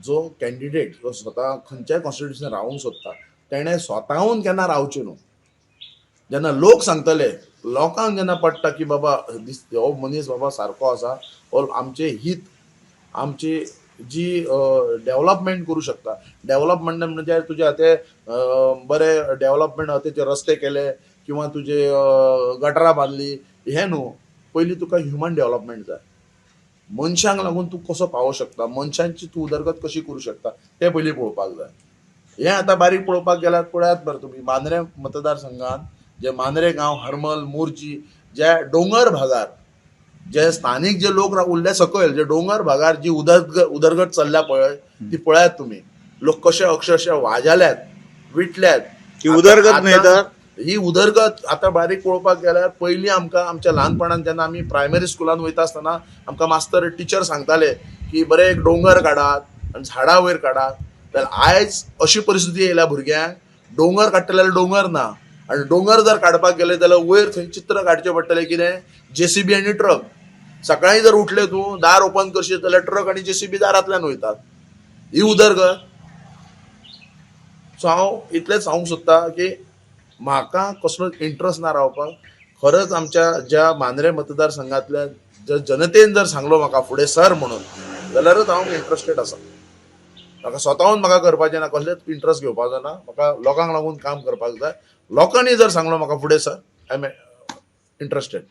जो कॅन्डिडेट जो स्वता खंयच्याय कॉन्स्टिट्युन्सीन रावूंक सोदता, तेणें स्वताहून केन्ना रावचें न्हू. जेन्ना लोक सांगतले, लोकांक जेन्ना पडटा की बाबा हो मनीस बाबा सारको आसा, हो आमचें हित, आमची जी डेव्हलपमेंट करूं शकता. डेव्हलपमेंट म्हणजे तुजे आतां बरे डेव्हलपमेंट आहा, तेचे रस्ते केले किंवा तुजे गटरां बांदली हें न्हू. पयलीं तुका ह्युमन डेव्हलपमेंट जाय. मनशांक लागून तूं कसो पावोंक शकता, मनशांची तूं उदरगत कशी करूं शकता, तें पयलीं पळोवपाक जाय. हें आतां बारीक पळोवपाक गेल्यार पळयात बरें तुमी, मांद्रें मतदारसंघात जे मांद्रें गांव, हरमल, मोरजी, जे दोंगर भागार जे स्थानीक जे लोक उरले सकयल, जे दोंगर भागार जी उदरगत उदरगत चल्ल्या पळय, ती पळयात तुमी. लोक कशे अक्षरशः वाजाल्यात, विटल्यात. ही उदरगत न्हय तर? ही उदरगत आतां बारीक पळोवपाक गेल्यार पयलीं आमकां आमच्या ल्हानपणान जेन्ना आमी प्रायमरी स्कुलान वयता आसतना आमकां मास्तर टिचर सांगताले की बरें एक दोंगर काडात आनी झाडां वयर काडात. जाल्यार आयज अशी परिस्थिती येयल्या, भुरग्यांक दोंगर काडटले जाल्यार दोंगर ना, आनी दोंगर जर काडपाक गेले जाल्यार वयर थंय चित्र काडचें पडटलें कितें? जेसीबी आनी ट्रक. सकाळीं जर उठले तूं, दार ओपन करशीत जाल्यार ट्रक आनी जेसीबी दारांतल्यान वयतात. ही उदरगत? सो हांव इतलेंच सांगूंक सोदता की म्हाका कसलोच इंट्रस्ट ना रावपाक. खरंच आमच्या ज्या मांद्रें मतदारसंघातल्या जर जनतेन जर सांगलो म्हाका फुडें सर म्हणून, जाल्यारच हांव इंट्रस्टेड आसा. म्हाका स्वताहून म्हाका करपाचें ना, कसलेच इंट्रस्ट घेवपाचो ना. म्हाका लोकांक लागून काम करपाक जाय. लोकांनी जर सांगलो म्हाका फुडें सर, I am interested.